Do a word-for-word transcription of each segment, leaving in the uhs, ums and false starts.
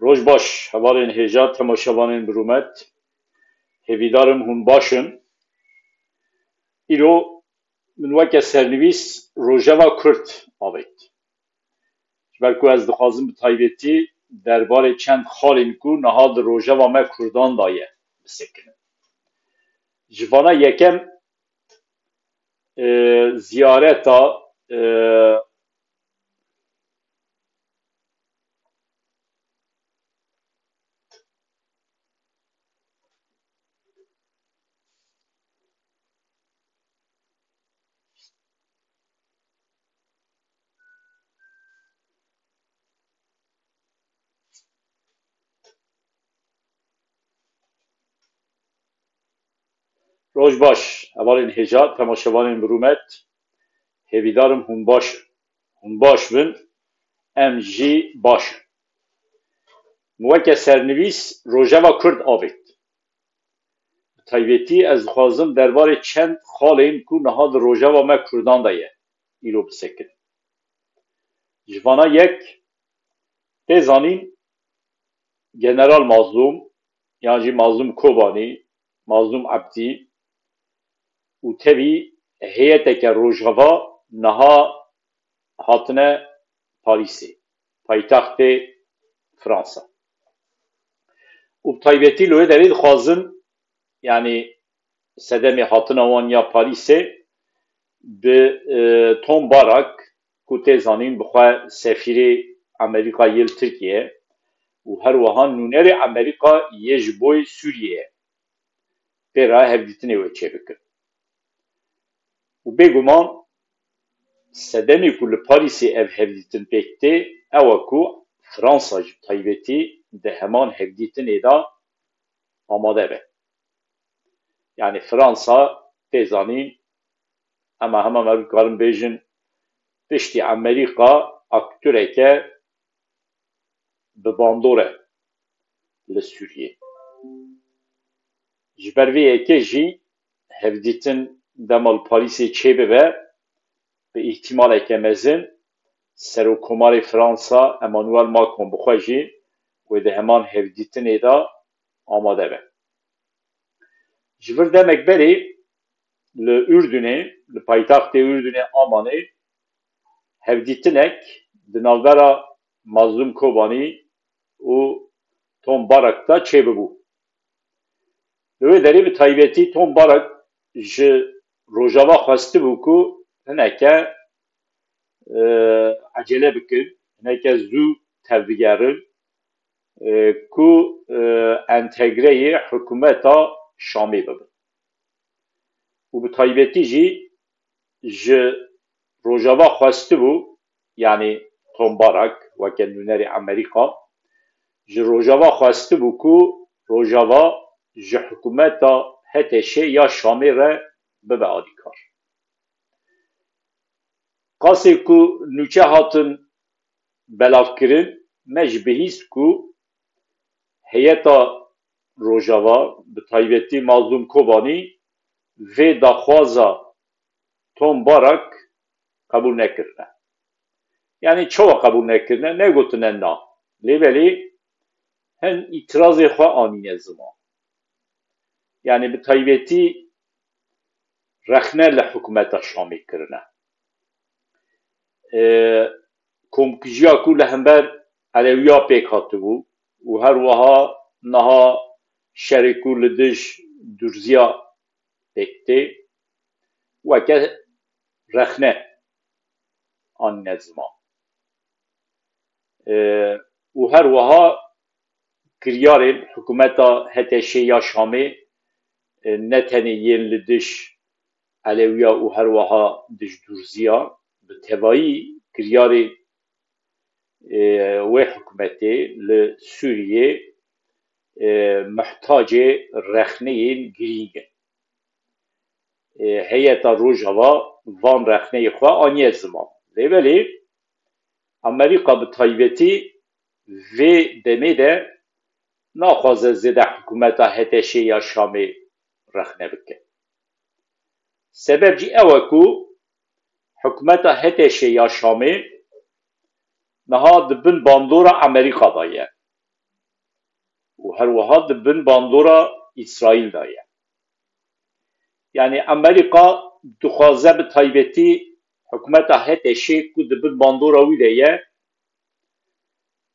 Roj baş, hevalên hêja, temaşevanên bi rûmet. Hêvîdar im hûn baş in. Îro min weke sernivîs rojeva Kurd avêt. Ji ber ku ez dixwazim bi taybetî derbarê çend xalên ku niha di rojeva me Kurdan de ye bisekinim. Ji vana yekem, e, ziyareta, e, Roj baş, hevalên hêja, temaşevanên bi rûmet, hêvîdar im hûn baş in. Hûn baş bin, em jî baş in. Min weke sernivîs rojeva Kurd avêt. Bi taybetî ez dixwazim derbarê çend xalên ku niha di rojeva me Kurdan de ye, îro bisekinim. Ji vana yek, tê zanîn General Mazlûm, yan jî Mazlûm Kobanî, Mazlûm Ebdî û tevî heyeteke rojava niha hatine Parîsê, paytextê Fransa. Û bi taybetî li wê derê dixwazim, yanî sedemê hatina wan ya Parîsê bi, e, Tom Barak, ku tê zanîn bi xwe sefîrê Amerîka yê li Tirkiye û her wiha nûnerê Amerîka yê ji boy Sûriyê ye, pê re hevdîtinê wê çêbikin. Û bêguman sedemê ku li Parîsê ev hevdîtin pêk tê, ew e ku Fransa jî bi taybetî di heman hevdîtinê de amade be. Yanî Fransa, tê zanîn, hema hema me dikarin bêjin, piştî Amerîka aktoreke bi bandor e li Sûriyê. Ji ber vê yekê jî hevdîtin dema li Parîsê çêbibe, bi îhtimaleke mezin Serokkomarê Fransa Emmanuel Macron bi xwe jî wê di heman hevdîtinê de amade be. Ji vir demek berê li Urdunê, li paytextê Urdunê Amanê, hevdîtinek di navbera Mazlûm Kobanî û Tom Barak de çêbibû. Li wê derê bi taybetî Tom Barak ji Rojava xwestibû ku hineke, e, ecele bikin, hineke zû tevbigerin, e, ku, e, entegreyê hikûmeta Şamê bibin. Û bi taybetî jî ji Rojava xwestibû, yanî Tom Barak weke nûnerê Amerîka, ji Rojava xwestibû ku Rojava ji hikûmeta H T Ş ya Şamê re bibe alîkar. Qasê ku nûçe hatin belavkirin, me jî bihîst ku heyeta Rojava, bi taybetî Mazlûm Kobanî, vê daxwaza Tom Barak qebûl nekirine. Yanî çawa qebûl nekirine? Negotine na. Lê belê hin îtirazê xwe anîne ziman. Yanî bi taybetî rexne li hikûmeta Şamê kirine. E, komkijiya ku li hember Elewiya pêk hatibû û her wiha niha şerê ku li dij Durziya pêk tê, weke rexne anîne ziman. E, û her wiha kiryarên hikûmeta H T Ş ya Şamê, e, ne tenê yên li dij Elewiya û her wiha dij Durziya, bi tevayî kiryarê, e, wê hikûmetê li Sûriyê, e, mihtacê rexneyên girîng in. E, heyeta Rojava van rexneyê xwe aniye ziman. Lê belê Amerîka bi taybetî vê demê de naxwaze zêde hikûmeta H T Ş ya Şamê rexne bike. Sebeb jî ew e ku hikûmeta H T Ş ya Şamê niha di bin bandora Amerîka de ye. û her wiha di bin bandora Îsraîl de ye. Yanî Amerîka dixwaze bi taybetî hikûmeta H T Ş'ê ku di bin bandora wî de ye,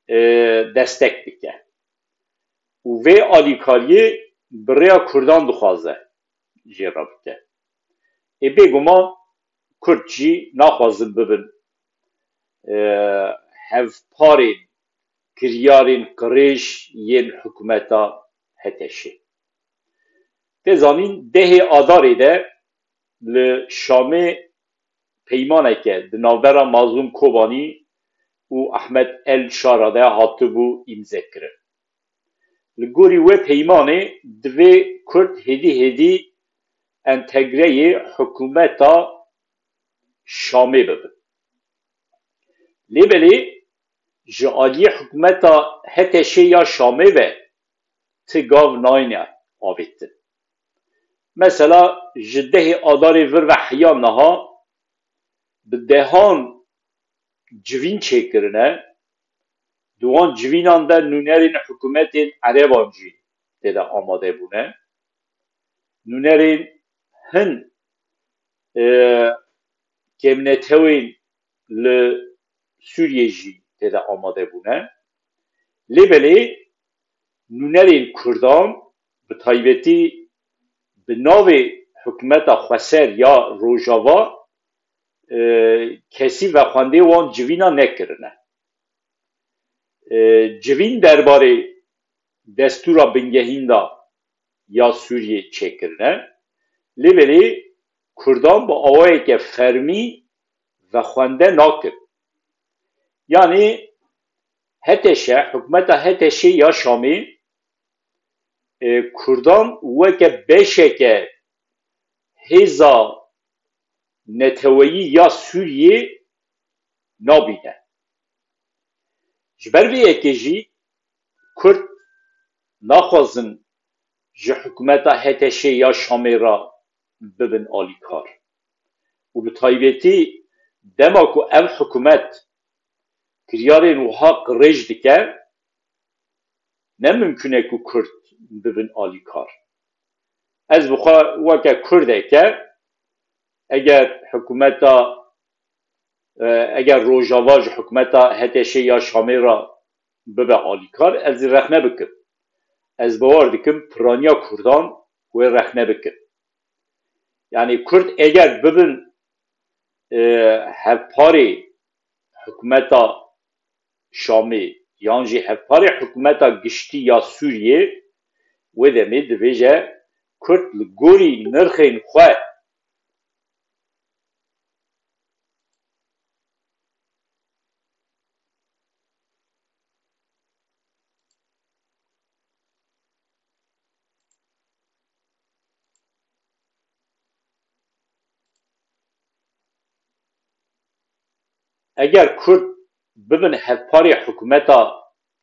e, destek bike. Û vê alîkariyê bi rêya Kurdan dixwaze jê re bike. Ê bêguman Kurd jî naxwazin bibin, e, hevparên kiryarên qirêj yên hikûmeta H T Ş'ê. Tê zanîn dehê Adarê de li Şamê peymaneke di navbera Mazlûm Kobanî û Ahmet El Şara de hatibû îmzekirin. Li gorî wê peymanê divê Kurd hêdî hêdî entegreyê hikûmeta Şamê bibin. Lê belê ji aliyê hikûmeta H T Ş'ê ya Şamê ve ti gav nayne avêtin. Mesela ji dehê Adarê vir ve heya niha bi dehan civîn çêkirine, di wan civînan de nûnerên hikûmetên Ereban jî tê de amade bûne. Nûnerên hin, e, kêmnetewên li Sûriyê jî tê de amade bûne. Lê belê nûnerên Kurdan bi taybetî bi navê hikûmeta xweser ya Rojava, e, kesî vexwendê wan civîna nekirine. E, civîn derbarê destûra bingehîn de ya Sûriyê çêkirine. Lê belê Kurdan bi awayeke fermî vexwende nakin. Yanî H T Ş, hikûmeta H T Ş'ê ya Şamê, e, Kurdan weke beşeke hêza neteweyî ya Sûriyê nabîne. Ji ber vê yekê jî Kurd naxwazin ji hikûmeta H T Ş'ê ya Şamê re bibin alîkar. Û bi taybetî dema ku ev hikûmet kiryarên wiha qirêj dike, ne mimkun e ku Kurd bibin alîkar. Ez bi xwe weke Kurdeke, eger hikûmeta, e, eger Rojava ji hikûmeta H T Ş'ê ya Şamê re bibe alîkar, ez ê rexne bikim. Ez bawer dikim piraniya Kurdan wê rexne bikin. Yanî Kurd eger bibin, e, hevparê hikûmeta Şamê yan jî hevparê hikûmeta giştî ya Sûriyê, wê demê divêje Kurd li gorî nirxên xwe Eger Kurd bibin hevparê hikûmeta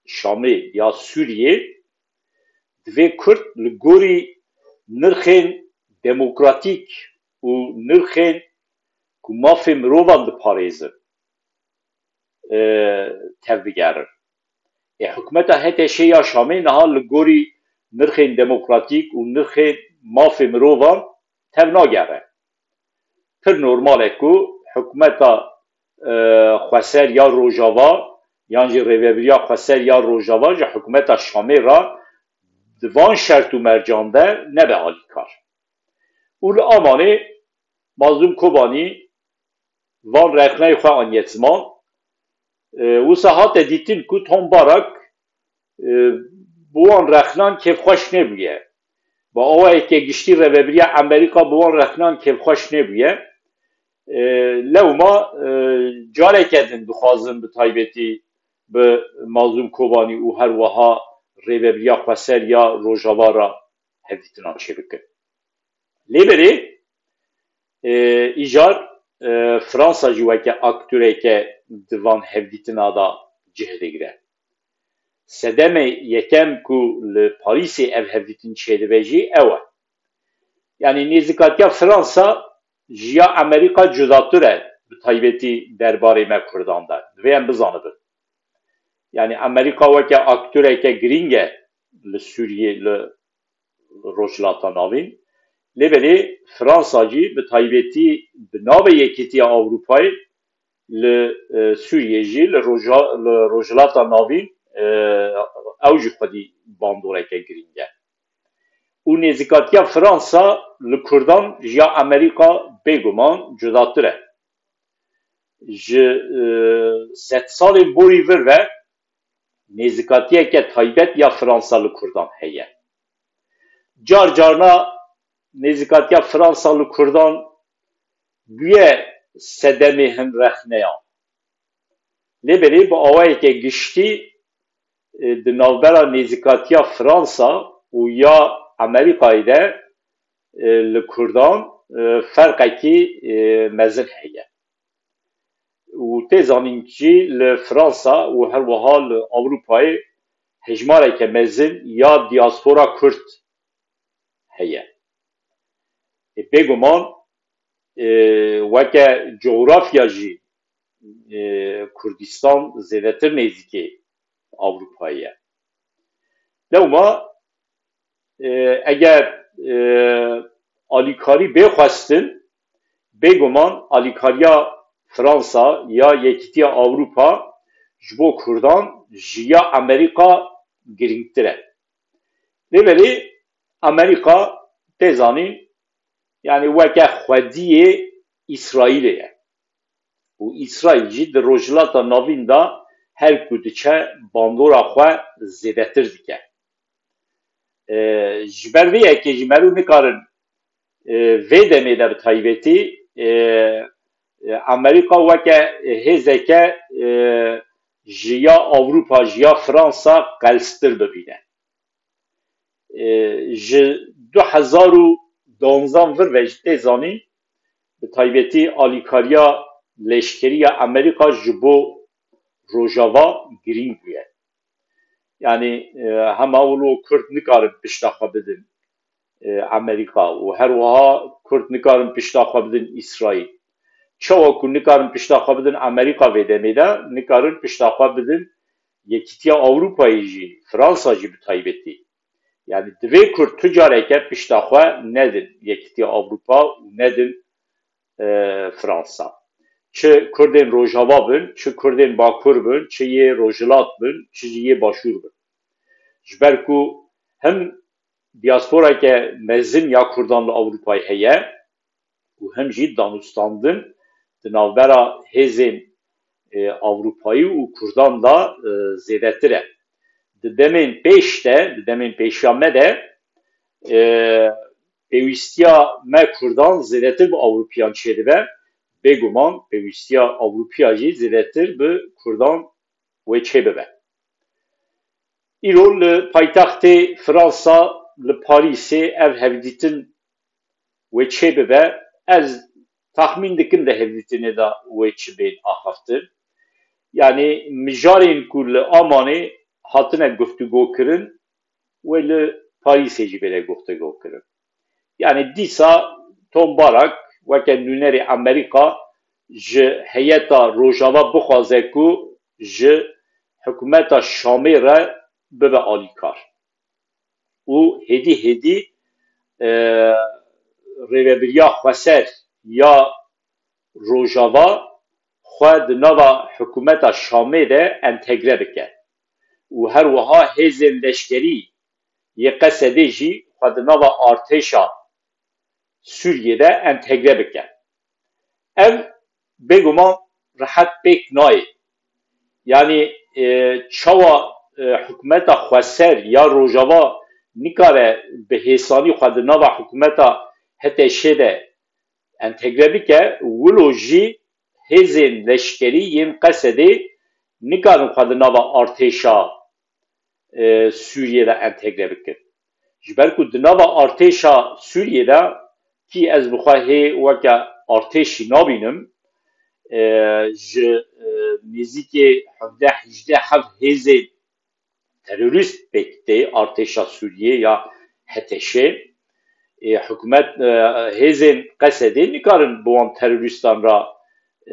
Şamê ya Sûriyê, divê Kurd li gorî nirxên demokratîk û nirxên ku mafê mirovan diparêzin, e, tevbigerin. Ê hikûmeta H T Ş'ê ya Şamê niha li gorî nirxên demokratîk û nirxên mafê mirovan tev nagere. Pir normal e ku hikûmeta, e, xweser ya Rojava yan jî rêvebiriya xweser ya Rojava ji hikûmeta Şamê re di van şert û mercan de nebe alîkar. Û li Amanê Mazlûm Kobanî van rexneyê xwe aniye ziman. E, wisa hate dîtin ku Tom Barak, e, bi wan rexnan kêfxweş nebûye. Bi awayeke giştî rêvebiriya Amerîka bi wan rexnan kêfxweş nebûye. E, lewma, e, careke din dixwazin bi taybetî bi Mazlûm Kobanî û her wiha rêvebiriya xweser ya Rojava re hevdîtinan çêbikin. Lê belê, e, îcar, e, Fransa jî weke aktoreke di van hevdîtina de cih digire. Sedemê yekem ku li Parîsê ev hevdîtin çêdibe jî ew e. Yanî nêzîkatiya Fransa ji ya Amerîka cudatir e, bi taybetî derbarê me Kurdan de. Divê em bizanibin. Yanî Amerîka weke aktoreke girîng e li Sûriyê, li Rojhilata Navîn. Lê belê Fransa jî bi taybetî bi navê Yekîtiya Ewropayê li, e, Sûriyê jî li Roja-, li Rojhilata Navîn, e, ew jî xwedî bandoreke girîng e. Û nêzîkatiya Fransa li Kurdan ji ya Amerîka bêguman cudatir e. Ji, e, sedsalên borî vir ve nêzîkatiyeke taybet ya Fransa li Kurdan heye. Car carna nêzîkatiya Fransa li Kurdan bûye sedemê hin rexneyan. Lê belê bi awayeke giştî, e, di navbera nêzîkatiya Fransa û ya Amerîkayê de, e, li Kurdan, e, ferqekî, e, mezin heye. Û tê zanîn jî li Fransa û her wiha li Ewropayê hejmareke mezin ya diaspora Kurd heye. E, bêguman, e, weke cografya jî, e, Kurdistan zêdetir nêzîkê Ewropayê ye. Lewma, e, eger, e, alîkarî bê xwestin, bêguman alîkariya Fransa ya Yekîtiya Ewropa ji bo Kurdan ji ya Amerîka girîngtir e. Lê belê Amerîka tê zanîn, yani weke xwediyê Îsraîlê ye. Û Îsraîl jî di Rojhilata Navîn de her ku diçe bandora xwe zêdetir dike. E, ji ber vê yekê jî meriv nikarin, e, vê demê de bi taybetî, e, e, Amerîka weke hêzeke, e, ji ya Ewropa, ji ya Fransa qelstir bibîne. E, ji du hezar û duwanzan vir ve jî tê zanîn, bi taybetî alîkariya leşkerî ya Amerîka ji bo Rojava girîng bûye. Yani, e, hema wilo Kurd nikarin pişta xwe bidin, e, Amerîka û her wiha Kurd nikarin pişta xwe bidin Îsraîl. Çawa ku nikarin pişta xwe bidin Amerîka vê demê de, nikarin pişta xwe bidin Yekîtiya Ewropayê jî, Fransa jî bi taybetî. Yani divê Kurd tu careke pişta xwe nedin Yekîtiya Ewropa û nedin, e, Fransa. Çi Kurdên Rojava bin, çi Kurdên Bakur bin, çi yê Rojhilat bin, çi jî yê Başûr bin. Ji ber ku hem diasporeke mezin ya Kurdan li Ewropayê heye û hem jî danûstandin di navbera hêzên, e, Ewropayî û Kurdan de, e, zêdetir e. Di demên pêş de, di demên pêşiya me de, e, pêwîstiya me Kurdan zêdetir bi Ewropiyan çêdibe. Bêguman pêwîstiya Ewropiya jî zêdetir bi Kurdan wê çêbibe. Îro li paytextê Fransa, li Parîsê ev hevdîtin wê çêbibe. Ez texmîn dikim di hevdîtinê de wê çi bên axaftin. Yani mijarên ku li Amanê hatine guftûgokirin, wê li Parîsê jî bêne guftûgokirin. Yani dîsa Tom Barak weke nûnerê Amerîka ji heyeta Rojava bixwaze ku ji hikûmeta Şamê re bibe alîkar. Û hêdî hêdî, e, rêvebiriya xweser ya Rojava xwe di nava hikûmeta Şamê de entegre bike û her wiha hêzên leşkerî yê Qesedê jî xwe di nava artêşa Sûriyê de entegre bike. Ev bêguman rehet pêk nayê. Yani, e, çawa, e, hikûmeta xweser ya Rojava nikare bi hêsanî xwe di nava hikûmeta H T Ş de entegre bike, wilo jî hêzên leşkerî yên Qesedê nikarin xwe di nava artêşa, e, Sûriyê de entegre bikin. Ji ber ku di nava artêşa Sûriyê de, kî ez bi xwe hê weke artêşî nabînim, e, ji, e, nêzîkê hevdeh hejdeh hev hêzên terorîst pêk tê artêşa Sûriyê ya H T Ş. E, hikûmet, e, hêzên Qesedê nikarin bi wan terorîstan re,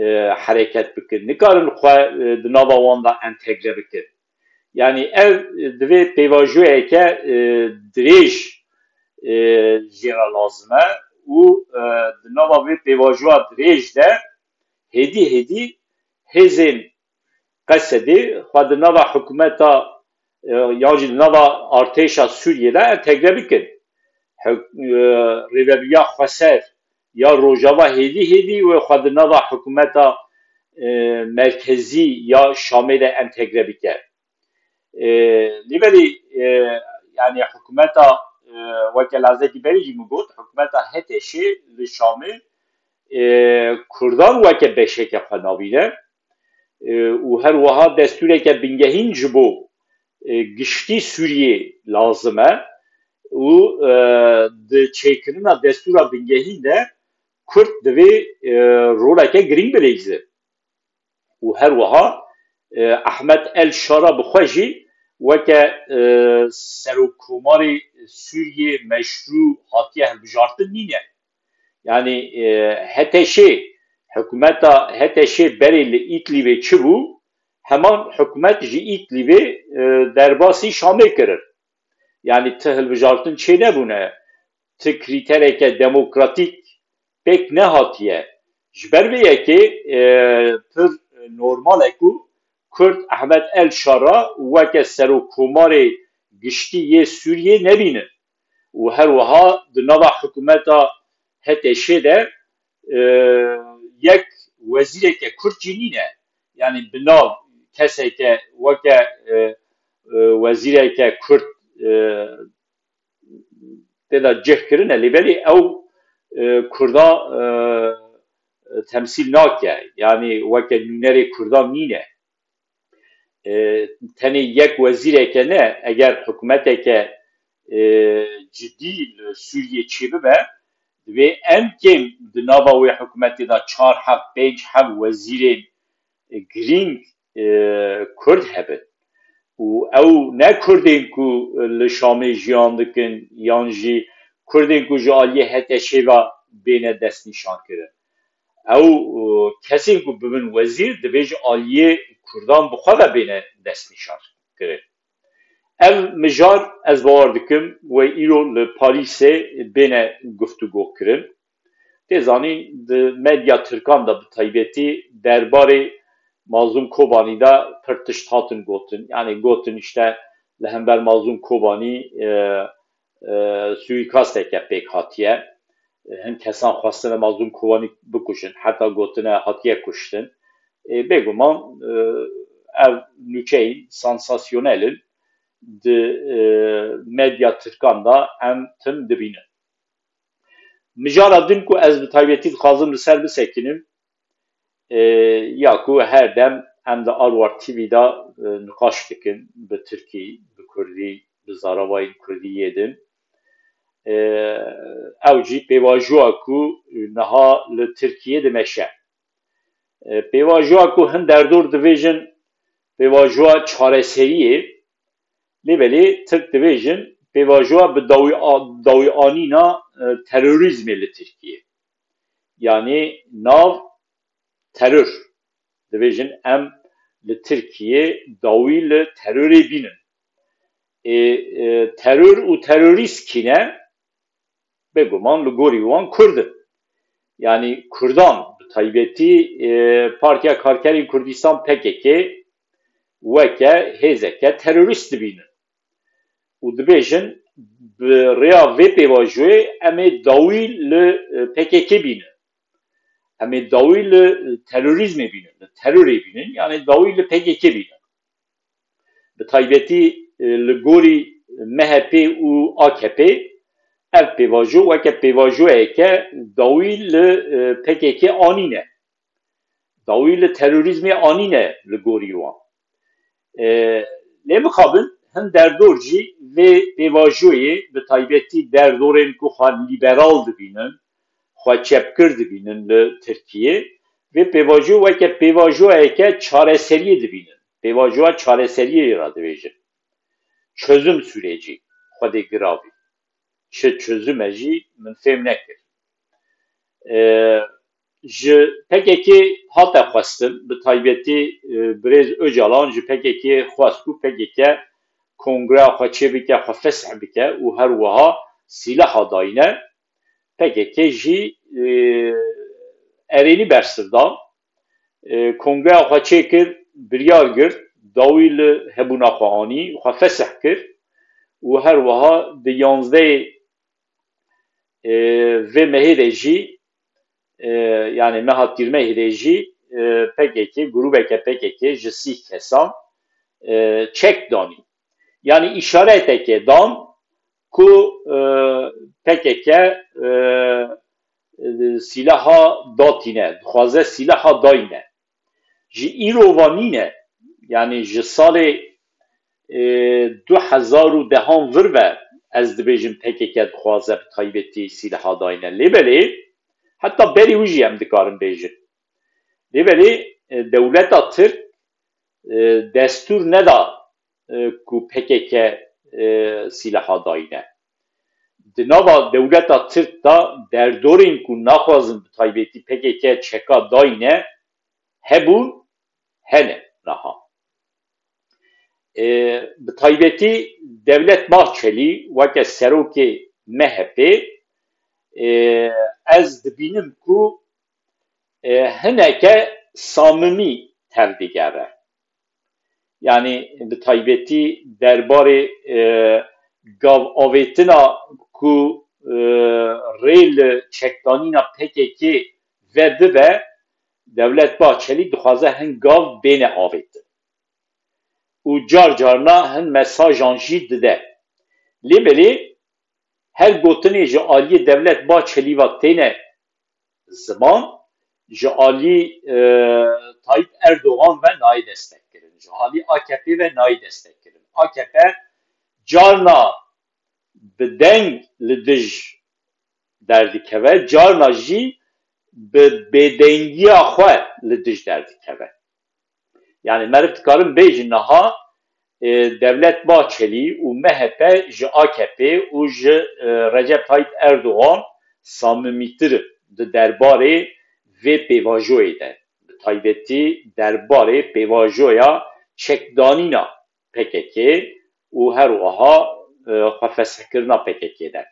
e, hereket bikin, nikarin xwe, e, di nava wan de entegre bikin. Yanî ev divê pêvajoyeke, e, dirêj, e, jê re lazim e û, e, di nava vê pêvajoya dirêj de hêdî hêdî hêzên Qesedê xwe di nava hikûmeta, e, yan jî di nava artêşa Sûriyê de entegre bikin. Hik-, e, Rêvebiriya Xweser ya Rojava hêdî hêdî wê xwe di nava hikûmeta, e, merkezî ya Şamê de entegre bike. E, lê belê, e, yanî hikûmeta, e, weke lehzekî berê jî min got, hikûmeta H T Şê li Şamê, e, Kurdan weke beşeke xwe nabîne. E, û her wiha destûreke bingehîn ji bo, e, giştî Sûriyê lazim e û, e, di çêkirina destûra bingehîn de Kurd divê, e, roleke girîng bileyze. Û her wiha, e, Ehmed El Şara bi xwe jî weke, e, serokkomarê Sûriyê meşrû hatiye hilbijartin nîne. Yanî, e, H T Ş, hikûmeta H T Ş berê li Îdlibê çi bû, heman hikûmet ji Îdlibê, e, derbasî Şamê kirin. Yanî ti hilbijartin çênebûne, ti krîtereke demokratîk pêk nehatiye. Ji ber vê yekê, e, pir normal e ku Kurd Ehmed El Şara weke serokkomarê giştî yê Sûriyê nebînin. Û her wiha di nava hikûmeta H T Şê de, e, yek wezîreke Kurd jî nîne. Yanî bi nav keseke weke, e, e, wezîreke Kurd, e, tê de cih kirine, lê belê ew, e, Kurda, e, temsîl nake. Yanî weke nûnerê Kurdan nîne. E, tenê yek wezîreke ne, eger hikûmeteke, e, cidî li Sûriyê çêbibe, divê en kêm di nava wê hikûmetê de çar heb, pênc heb wezîrên, e, girîng, e, Kurd hebin. Û ew ne Kurdên ku li Şamê jiyan dikin, yan jî Kurdên ku ji aliyê H T Şê ve bêne destnîşankirin. Ew, e, kesên ku bibin wezîr, divê ji aliyê Kurdan bi xwe ve bêne destnîşankirin. Ev mijar, ez bawer dikim, wê îro li Parîsê bêne guftûgokirin. Tê zanîn, di medya tirkan de bi taybetî derbarê Mazlûm Kobanî de pir tişt hatin gotin. Yanî gotin, îşte, li hember Mazlûm Kobanî, e, e, suîkasteke pêk hatiye. E, hin kesan xwestine Mazlûm Kobanî bikujin, heta gotine hatiye kuştin. E, bêguman, e, ev nûçeyên sansasyonel in, di, e, medya tirkan de em tim dibînin. Mijara din ku ez bi taybetî dixwazim li ser bisekinim, e, ya ku her dem em di Arwar T V de, e, niqaş dikin, bi tirkî, bi kurdî, bi zaravayên kurdî yê din. E, ew jî pêvajoya ku niha li Tirkiyê dimeşe. E, pêvajoya ku hin derdor dibêjin pêvajoya çareseriyê, lê belê Tirk dibêjin pêvajoya bi dawî a-, dawî anîna, e, terorîzmê li Tirkiyê. Yanî nav teror. Dibêjin em li Tirkiyê dawî li terorê bînin. Ê, e, teror û terorîst kî ne? Bêguman li gorî wan Kurd in. Yanî Kurdan, bi taybetî, e, Partiya Karkerên Kurdistan, P K K, weke hêzeke terorîst dibînin. Û dibêjin, bi rêya vê pêvajoyê em ê dawî li, e, P K K bînin. Em ê dawî li terorîzmê bînin, li terorê bînin, yanî dawî li P K K bînin. Bi taybetî, e, li gorî M H P û A K P ev pêvajo weke pêvajoyeke dawî li, e, P K K anîne. Dawî li terorîzmê anîne li gorî wan. E, lê mixabin hin derdor jî vê pêvajoyê, bi taybetî derdorên ku xwe lîberal dibînin, xwe çepgir dibînin li Tirkiyê, vê pêvajoyê weke pêvajoyeke çareseriyê dibînin. Pêvajoya çareseriyê re dibêjin. Çözüm süreci, Xwedê giravî. Çi çözüm e jî min fêm nekir. E, Ji P K K hate xwestin, bi taybetî, e, birêz Ocalan ji P K K xwest ku P K K kongreya xwe çê bike, xwe fesih bike û her wiha sîlaha dayîne. P K K jî, e, erênî bersiv da. E, kongreya xwe çêkir, biryar girt, dawî li hebûna xwe anî, xwe fesih kir û her wiha di yanzdehê, e, vê mehê de jî, e, yanî meha tîrmehê de jî, e, P K K, grûbeke P K K ji sî kesan, e, çek danî. Yanî îşareteke dan ku, e, P K K, e, e, sîlaha datîne, dixwaze sîlaha dayîne. Ji îro va nîne, yanî ji salê, e, du hezar û dehan vir ve ez dibêjim P K K dixwaze bi taybetî sîlaha dayîne. Lê belê heta berî wî jî em dikarin bêjin. Lê belê, e, dewleta Tirk, e, destûr neda, e, ku P K K, e, sîlaha dayîne. Di nava dewleta Tirk de derdorên ku naxwazin bi taybetî P K K çeka dayîne hebûn, hene niha. E, bi taybetî Devlet Bahçelî weke serokê M H P, e, ez dibînim ku, e, hineke samimî tevdigere. Yanî bi taybetî derbarê, e, gav avêtina ku, e, rê li çekdanîna P K K vedibe, Devlet Bahçelî dixwaze hin gav bêne avêtin. Û car carna hin mesajan jî dide. Lê belê her gotinê ji aliyê Devlet Bahçelî ve têne ziman, ji alî, e, Tayyip Erdogan ve nayê destekkirin, ji alî A K P ve nayê destekkirin. A K P carna bi deng li dij derdikeve, carna jî bi bêdengiya xwe li dij derdikeve. Yanî meriv dikarin bêjin niha, e, Devlet Bahçelî û M H P ji A K P û ji, e, Recep Tayyip Erdogan samimîtir in di derbarê vê pêvajoyê de. Bi taybetî derbarê pêvajoya çekdanîna P K K û her wiha, e, xwefeshekirina P K K de.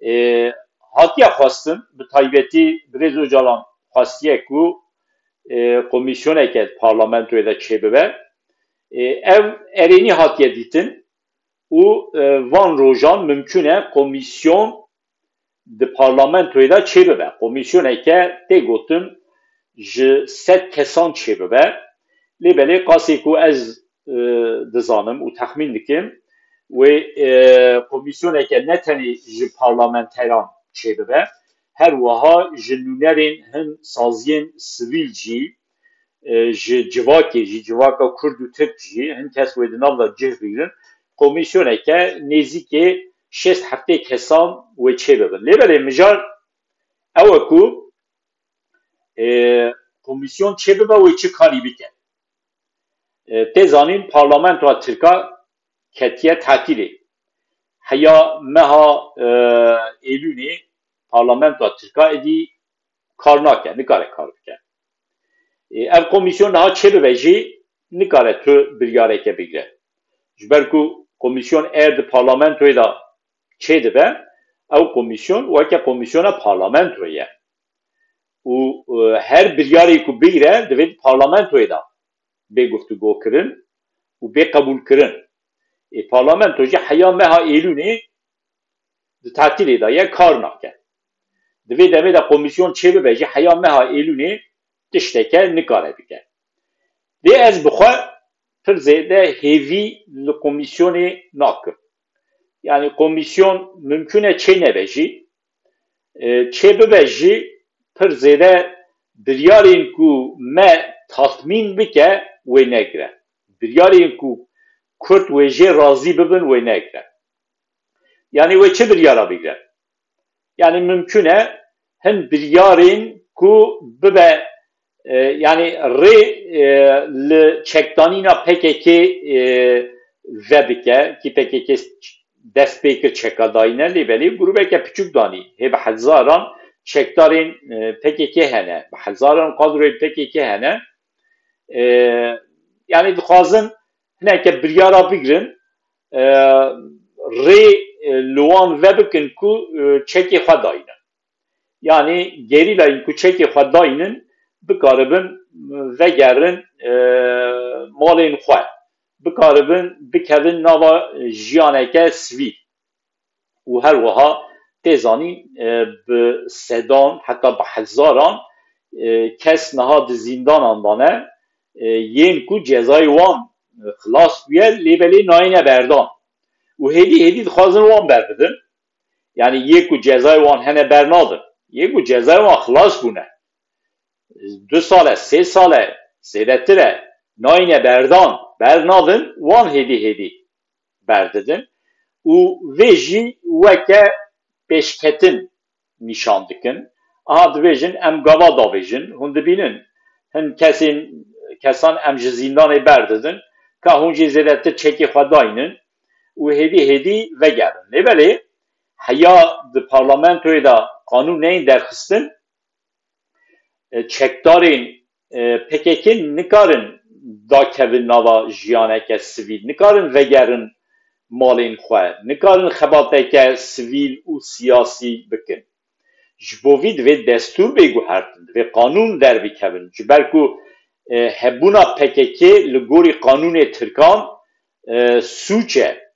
E, hatiye xwestin, bi taybetî Birêz Ocalan xwestiye ku, e, komîsyoneke parlamentoyê de çêbibe. E, ev erênî hatiye dîtin û, e, van rojan mimkun e komîsyon di parlamentoyê de çêbibe. Komîsyoneke tê gotin ji sed kesan çêbibe. Lê belê qasê ku ez, e, dizanim û texmîn dikim, wê, e, komîsyoneke ne tenê ji parlamenteran çêbibe, her wiha ji nûnerên hin saziyên sivîl jî, e, ji civakê jî, civaka Kurd û Tirk jî, hin kes wê di nav de cih bigrin, komîsyoneke nêzîkê şêst heftê kesan wê çêbibin. Lê belê mijar ew e ku, e, komîsyon çêbibe wê çi karî bike. E, tê zanîn parlamentoya Tirka ketiye tatîlê. Heya meha, e, Êlûnê parlamentoya Tirka êdî kar nake, nikare kar bike. E, ev komîsyon niha çêbibe jî nikare tu biryareke bigre. Ji ber ku komîsyon eger di parlamentoyê de çêdibe, ew komîsyon weke komîsyona parlamentoyê ye. Û, e, her biryarê ku bigre divê di parlamentoyê de bê guftûgokirin û bê qebûlkirin. Ê parlamento jî heya meha Êlûnê di tatîlê de ye, kar nake. Di vê demê de komîsyon çêbibe jî heya meha Êlûnê tişteke nikare bike. Lê ez bi xwe pir zêde hêvî li komîsyonê nakim. Yanî komîsyon mimkun e çê nebe jî, e, çê bibe jî pir zêde biryarên ku me tatmîn bike wê negire. Biryarên ku Kurd wê jê razî bibin wê negire. Yanî wê çi biryara bigire? Yanî mimkun e hin biryarên ku bibe, e, yanî rê, e, li çekdanîna P K K, e, vebike, ki P K K dest pê kir çeka dayîne, lê belê grûbeke piçûk danî, hê bi hezaran çekdarên e, P K K hene, bi hezaran kadroyên P K K hene. E, yanî dixwazin hineke biryara bigrin, e, rê e, li wan vebikin ku e, çekê xwe daynin. Yanî gerîlayên ku çekê xwe daynin bikaribin vegerin e, malên xwe, bikaribin bikevin nava jiyaneke sivîl. Û her wiha tê zanîn e, bi sedan heta bi hezaran e, kes niha di zîndanan de ne, e, yên ku cezayê wan e, xilas bûye, lê belê nayêne berdan. Û hêdî hêdî dixwazin wan berbidin. Yanî yê ku cezayê wan hene bernadin. Yê ku cezayê wan xilas bûne. Du sal e, sê sal e, zêdetir e, nayîne berdan, bernadin, wan hêdî hêdî berdidin. Û vê jî weke pêşketin nîşan dikin. Aha dibêjin, em gava davêjin, hûn dibînin. Hin kesên, kesan em ji zîndanê berdidin, ka hûn jî zêdetir çekê xwe daynin û hêdî hêdî vegerin. Lê belê heya di parlamentoyê de qanûn neyên derxistin, e, çekdarên e, P K K nikarin dakevin nava jiyaneke sivîl, nikarin vegerin malên xwe, nikarin xebateke sivîl û siyasî bikin. Ji bo vî divê destûr bê guhertin, divê qanûn derbikevin. Ji ber ku e, hebûna P K K li gorî qanûnê Tirkan e, sûç e.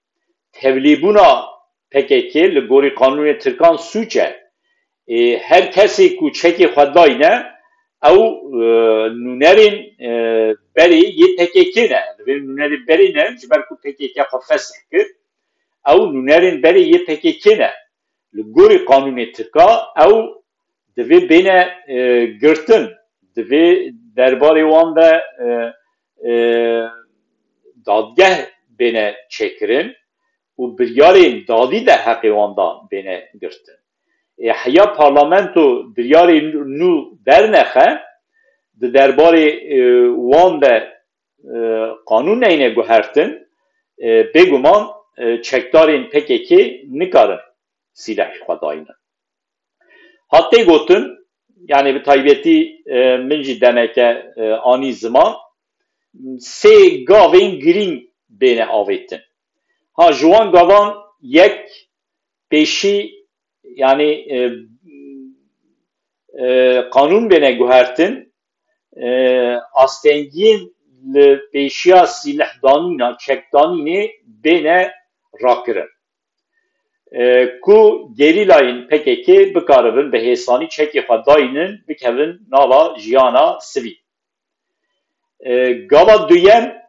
Tevlîbûna P K K li gorî qanûnê Tirkan sûç e. E, her kesê ku çekê xwe dayne, ew e, nûnerên e, berê yê P K K ne. Divê nûnerê berê ne, ji ber ku P K K xwe fesih kir. Ew nûnerên berê yê P K K ne. Li gorî qanûnê Tirka ew divê bêne e, girtin. Divê derbarê wan de e, e, dadgeh bêne çêkirin û biryarên dadî derheqê wan de bêne girtin. E, heya parlamento biryarê nû dernexe, di derbarê e, wan de e, qanûn neyne guhertin, e, bêguman e, çekdarên P K K nikarin sîlehê xwe daynin. Hat tê gotin, yanî bi taybetî e, min jî demeke e, anî ziman, sê gavên girîng bêne avêtin. Ha ji wan gavan yek pêşî, yanî e, e, qanûn bêne guhertin, e, astengiyên li pêşiya sîlehdanîna, çekdanînê bêne rakirin. E, ku gerîlayên P K K bikaribin bi hêsanî çekê xwe daynin, bikevin nava jiyana sivîl. E, gava duyem,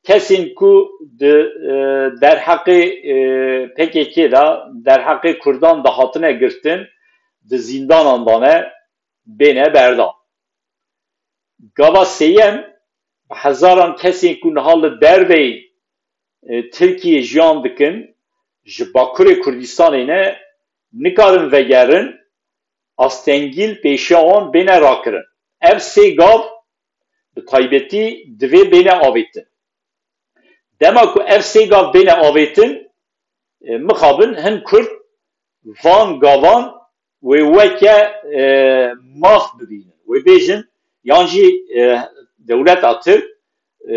kesên ku di e, derheqê e, P K K de, derheqê Kurdan de hatine girtin, di zîndanan de ne, bêne berdan. Gava sêyem, bi hezaran kesên ku niha li derveyî e, Tirkiyê jiyan dikin, ji Bakurê Kurdistanê ne, nikarin vegerin, astengî li pêşiya wan bêne rakirin. Ev sê gav bi taybetî divê bêne avêtin. Dema ku ev sê gav bêne avêtin, e, mixabin hin Kurd van gavan wê weke e, maf bibînin. Wê bêjin, yan jî e, dewleta Tirk e,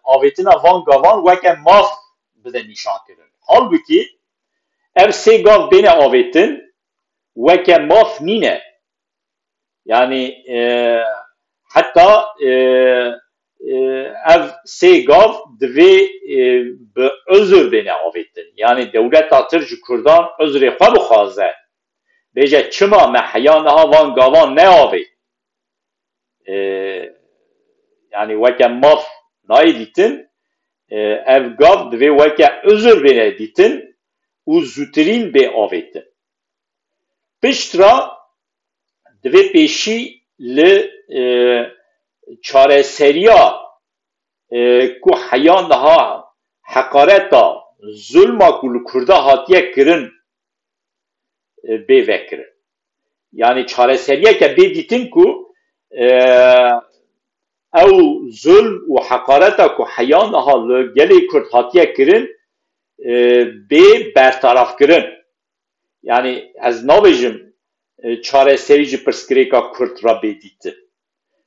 avêtina van gavan weke maf bide nîşankirin. Halbûkî ev sê gav bêne avêtin, weke maf nîne. Yanî e, heta e, e, ev sê gav divê e, bi uzur bêne avêtin. Yanî dewleta Tirk ji Kurdan uzurê xwe bixwaze. Bêje çima me heya niha van gavan neavêt? E, yanî weke maf nayê dîtin, e, ev gav divê weke uzur bêne dîtin û zûtirîn bê avêtin. Pişt re divê pêşî li e, çareseriya e, ku heya niha heqareta, zulma ku li Kurda hatiye kirin e, bê vekirin. Yanî çareseriyeke bê dîtin ku e, ew zulm û heqareta ku heya niha li gelê Kurd hatiye kirin e, bê bertarafkirin. Yanî ez nabêjim e, çareserî ji pirsgirêka Kurd re bê dîtin.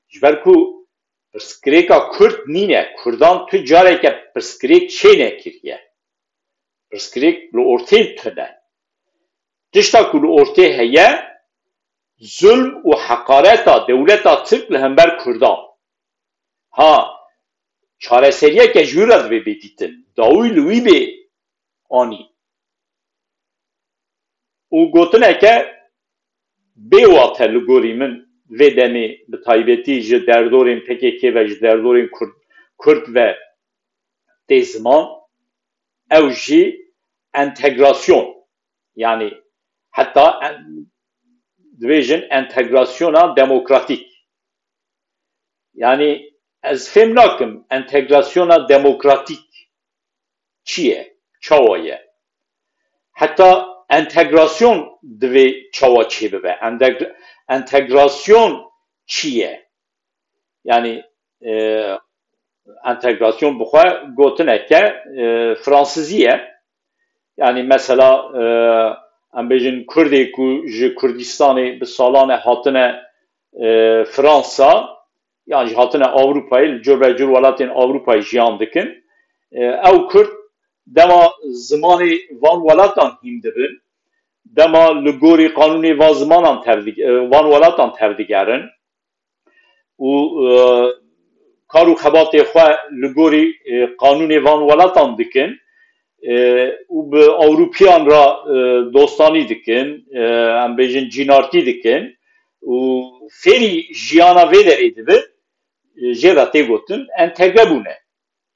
Ji ber ku pirsgirêka Kurd nîne, Kurdan tu careke pirsgirêk çê nekiriye. Pirsgirêk li ortê tune. Tişta ku li ortê heye, zulm û heqareta dewleta Tirk li hember Kurdan. Ha, çareseriyeke ji wî re divê bê dîtin. Dawî li wî bê anî. Û gotineke bê wate li gorî min vê demê, bi taybetî ji derdorên P K K ve, ji derdorên Kurd, Kurd ve tê ziman, ew jî entegrasyon, yanî heta en-, dibêjin entegrasyona demokratîk. Yanî ez fêm nakim entegrasyona demokratîk çi ye, çawa ye? Heta entegrasyon divê çawa çêbibe? Enteg-, entegrasyon çi ye? Yanî, e, entegrasyon bi xwe gotineke, e, fransizî ye. Yanî mesela, e, em bêjin Kurdê ku ji Kurdistanê bi salan e hatine, e, Fransa, yan jî hatine Ewropayê, li cur be cur welatên Ewropayê jiyan dikin. E, ew Kurd dema zimanê van welatan hîn dibin, dema li gorî qanûnê van zimanan tevdig-, e, van welatan tevdigerin û, e, kar û xebatê xwe li gorî, e, qanûnê van welatan dikin, e, û bi Ewropiyan re, e, dostanî dikin, e, em bêjin cînartî dikin û fêrî jiyana vê derê dibin, e, jê re tê gotin entegre bûne.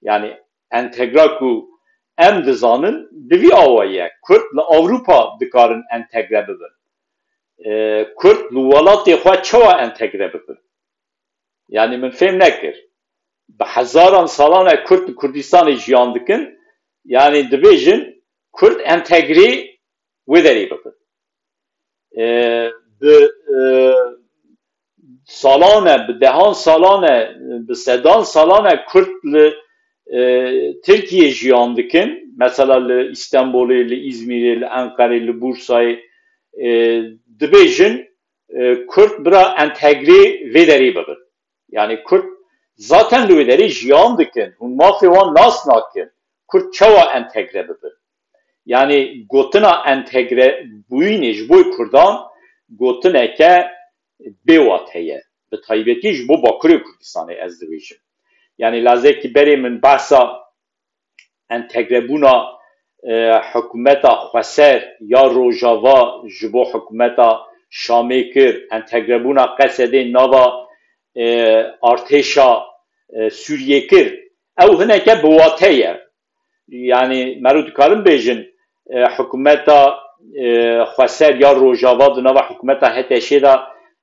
Yanî entegra ku em dizanin bi vî awayî ye. Kurd li Ewropa dikarin entegre bibin. E, Kurd li welatê xwe çawa entegre bibin? Yanî min fêm nekir. Bi hezaran salan e Kurd li Kurdistanê jiyan dikin. Yanî dibêjin Kurd entegrê wê derê bibin. E, bi, e, salan e, bi dehan salan e, bi sedan salan e Kurd li, e, Tirkiyê jiyan dikin. Mesela li Îstenbolê, li Îzmîrê, li Enqerê, li Bursayê, e, dibêjin, e, Kurd bira entegrê vê derê bibin. Yanî Kurd zaten li wê derê jiyan dikin. Hûn mafê wan nas nakin. Kurd çawa entegre bibin? Yanî gotina entegre bûyînê ji bo Kurdan gotineke bê wate ye. Bi taybetî ji bo Bakurê Kurdistanê ez dibêjim. Yanî lazekî berê min behsa entegrebûna, e, hikûmeta xweser ya Rojava ji bo hikûmeta Şamê kir, entegrebûna Qesedê nava, e, artêşa, e, Sûriyê kir. Ew hineke bi wate ye. Yanî meriv dikarin bêjin, e, hikûmeta, e, xweser ya Rojava di nava hikûmeta H T Ş'ê de,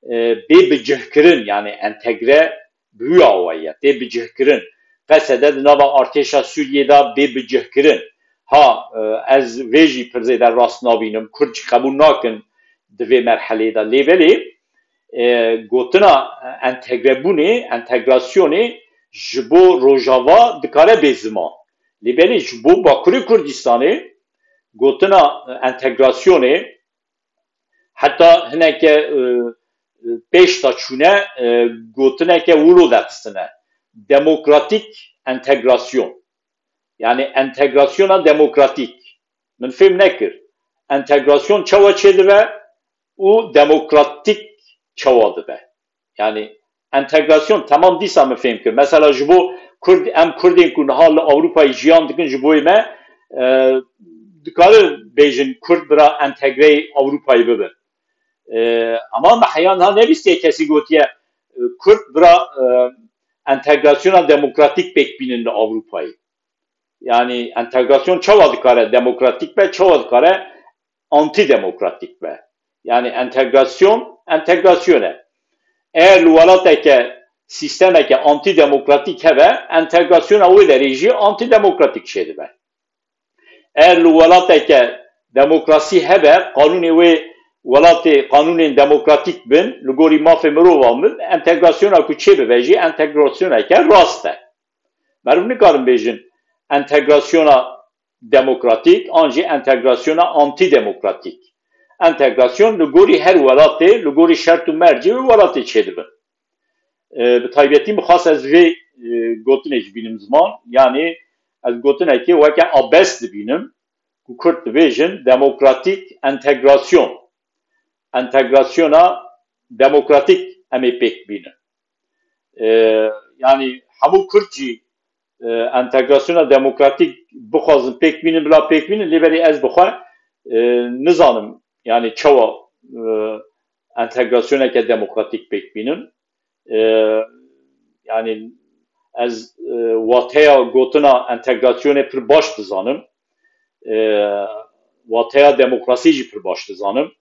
e, bê bicihkirin, yanî entegre bi wî awayî ye, tê bicihkirin. Qesede di nava artêşa Sûriyê de bê bicihkirin. Ha, e, ez vê jî pir zêde rast nabînim. Kurd jî qebûl nakin di vê merheleyê de. Lê belê, e, gotina entegrebûnê, entegrasyonê ji bo Rojava dikare bê ziman. Lê belê ji bo Bakurê Kurdistanê gotina entegrasyonê heta hineke, e, pêş de çûne, e, gotineke wilo derxistine. Demokratîk entegrasyon. Yanî entegrasyona demokratîk. Min fêm nekir. Entegrasyon çawa çêdibe û demokratîk çawa dibe? Yanî entegrasyon temam dîsa min fêm kir. Mesela ji bo Kurd, em Kurdên ku niha li Ewropayê jiyan dikin, ji bo me, e, dikarin bêjin Kurd bira entegreyê Ewropayê bibin. E, ama me heya niha nebîstiye kesî gotiye, e, Kurd bira, e, entegrasyona demokratîk pêk bînin li Ewropayê. Yanî entegrasyon çawa dikare demokratîk be, çawa dikare antidemokratîk be? Yanî entegrasyon, entegrasyon e. Eğer li welateke sîstemeke antidemokratîk hebe, entegrasyona wê derê jî antidemokratîk çêdibe. Eğer li welateke demokrasî hebe, qanûnê wê welatê qanûnên demokratîk bin, li gorî mafê mirovan bin, entegrasyona ku çêbibe jî entegrasyoneke rast e. Meriv nikarin bêjin entegrasyona demokratîk an jî entegrasyona antidemokratîk. entegrasyon li gorî her welatê, li gorî şert û mercê wê welatê çêdibe. E, bi taybetî min xwest ez vê e, gotinê jî bînim ziman, yanî ez gotinekê weke abes dibînim ku Kurd dibêjin demokratîk entegrasyon. Entegrasyona demokratîk em ê pêk bînin. E, yanî hemû Kurd jî e, entegrasyona demokratîk bixwazin pêk bînin, bila pêk bînin, lê berê ez bi xwe e, nizanim, yanî çawa e, entegrasyoneke demokratîk pêk bînin. E, yanî ez e, wateya gotina entegrasyonê pir baş dizanim. E, wateya demokrasî jî pir baş dizanim.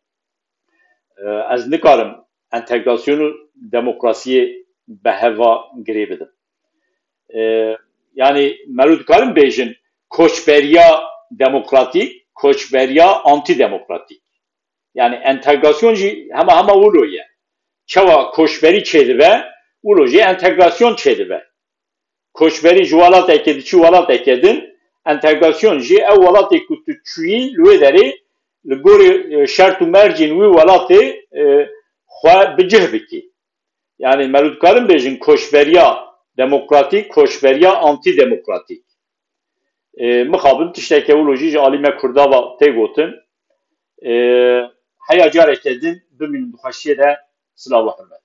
E, ez nikarim entegrasyon û demokrasiyê bi heva girê bidim. E, yanî mero dikarin bêjin koçberiya demokratîk, koçberiya antidemokratîk. Yanî entegrasyon jî hema hema wilo ye. Çawa koçberî çêdibe, wilo jî entegrasyon çêdibe. Koçberî ji welatekê diçî welateke din, entegrasyon jî ew welatê ku tu çûyî li wê derê li gorî e, şert û mercên wî welatê e, xwe bi cih bikî. Yanî mero dikarin bêjin koçberiya demokratîk, koçberiya antîdemokratîk. E, mixabin tişteke wilo jî ji alî me Kurda ve tê gotin. E, heya careke din bimînin di xweşiyê de, silav û hurmet.